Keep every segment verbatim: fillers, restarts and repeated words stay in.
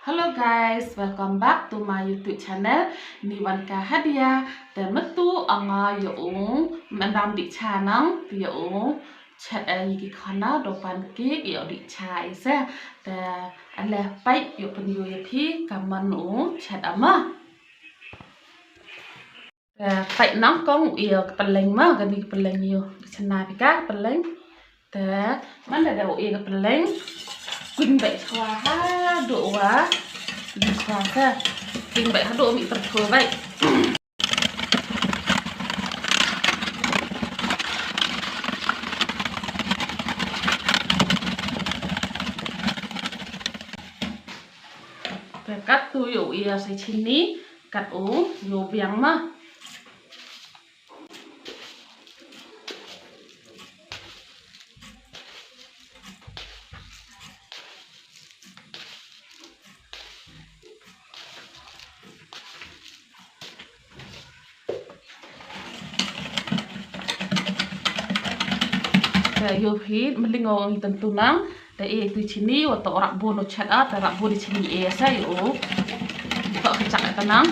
Hello guys, welcome back to my YouTube channel. Ni wan ka Hadia. Te mynta nga ïa u, mynta dih cha nang, te ïa u chet ai ki khana do pancake, ïa u dih cha i se. Te ale peit ïa u pynïoh ïa phi kumno u chet ama. Te peit nang kong u ïa ka pylleng ma, kane ka pylleng ïa u. Chna phi ka pylleng. Te man da u ïa ka pylleng. Kwin beit chwa haduh wa. Kwin chwa ka. Kwin beit haduh mi terthul beit. Te katto ïa u ïa sa chini, katto ïa u biang ma. Te ïoh hi mling o ngi tentu nang. Te e tu chini wa to rak bun o chet a, te rak bun di chini e sa ïoh. To kecak ka nang.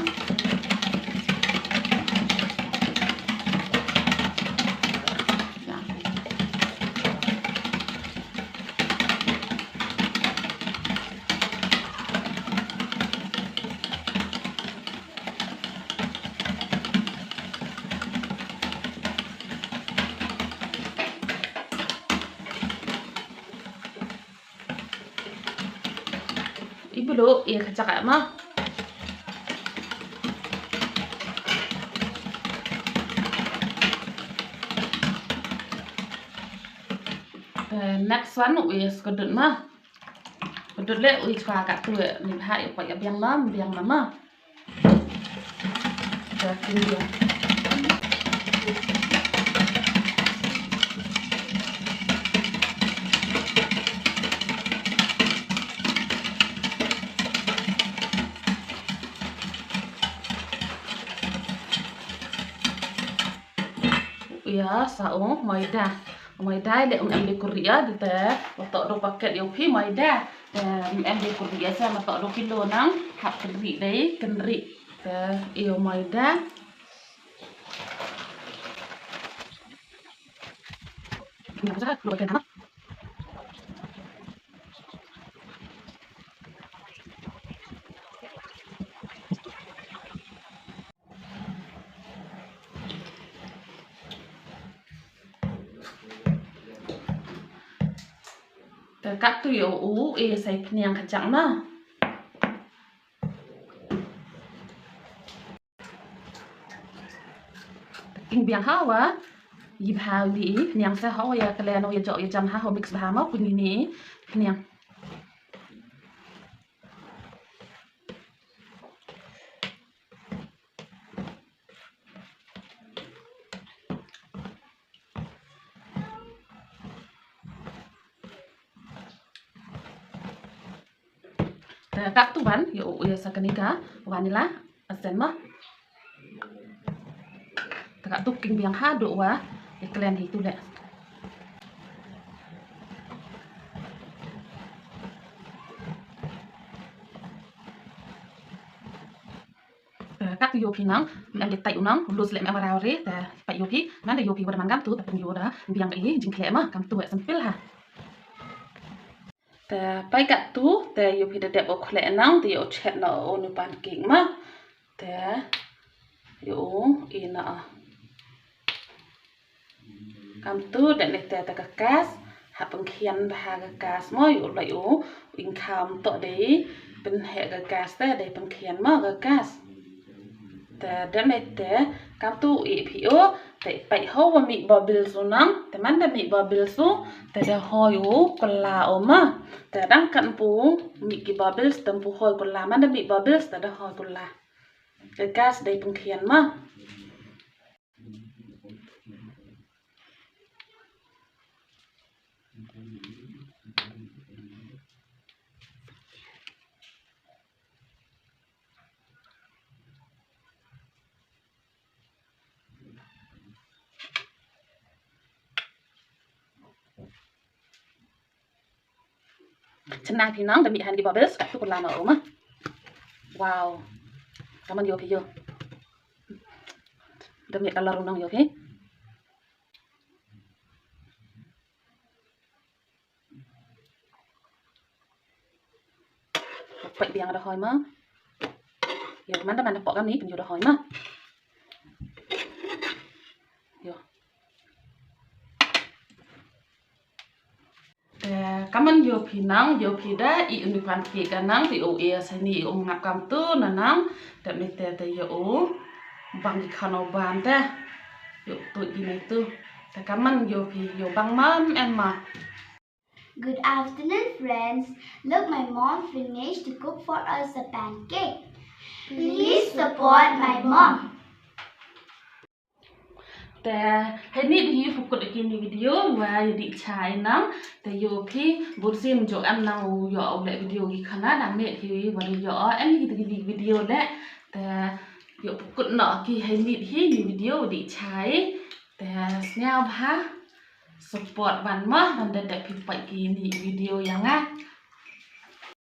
I bulu ïa ka jaka ma. The next one u ïa skadut ma. Skadut le u ïa chwa ka tu ni bha ïa pa ïa biang ma, biang ma ma. Ïa sa u maida. Maida le um em de kuria de te. Wato do paket ïa u phi maida. Em, em de kuria sa ma to do kilo nang hap kri dei kri. Te ïa maida. Te katu ïa u, u, e, sai pniang kajak ma. King biang hawa. Yi bha li, pniang sa hawa ïa kalen o ïa jok ïa jam ha ho mix bha ma puni ni. Pniang. Te katu ban ïa u ïa sa kane ka vanilla essence ma. Te katu king biang haduh wa ïa kalen hi tu le. Te kat ïoh phi nang, em de tai u nang, lus le em ara re, te pat ïoh phi, man de ïoh phi wa da man kam tu, te pynïoh da, biang i, jingkhleh ma, kam tu, simple ha. Te pat kat tu, te ïoh phi da dep u khleh nang, te ïoh chet na u nu pancake ma. Te ïoh i na. Kam tu da ne te ta ka kas, ha pengkhian bha ka kas mo yu lai u, ing kham to dei, penhe ka kas te dei pengkhian mo ka kas. Te da ne te, kam tu i phi u, te pai ho wa mi bubbles u nang, te man da mi bubbles u, te da hoi u kula u ma. Te dang kan pu mi ki bubbles, te pu hoi kula, man da mi bubbles, te da hoi kula. Ka kas dei pengkhian ma. Chennai phi nang da mih han ki bubbles, kat tu kula na u ma. Wow. Kaman ïoh phi ïoh. Dam ïa color u nang ïoh phi. Pait biang da hoi ma. Ïoh man da man da pok kam ni pynïoh da hoi ma. Ïoh. Te kaman ïoh phi nang, ïoh phi da i uni pan ki ka nang ti o e sa ni i um ngap kam tu na nang. Te me te te ïoh u bang ki khano ban te. Ïoh tu ki me tu. Te kaman ïoh phi ïoh bang man em ma. Good afternoon, friends. Look, my mom finished to cook for us a pancake. Please support my mom. Te hei ni hi pukut ki ni video wa ïa di chai nang te ïoh phi bun sim jo em nang u ïoh u le video ki khana nang ni hi wa ïoh em ni ki video le te ïoh pukut no ki hei ni hi ni video di chai te sñiaw bha support ban ma ban da da phi pait ki ni video ïa nga.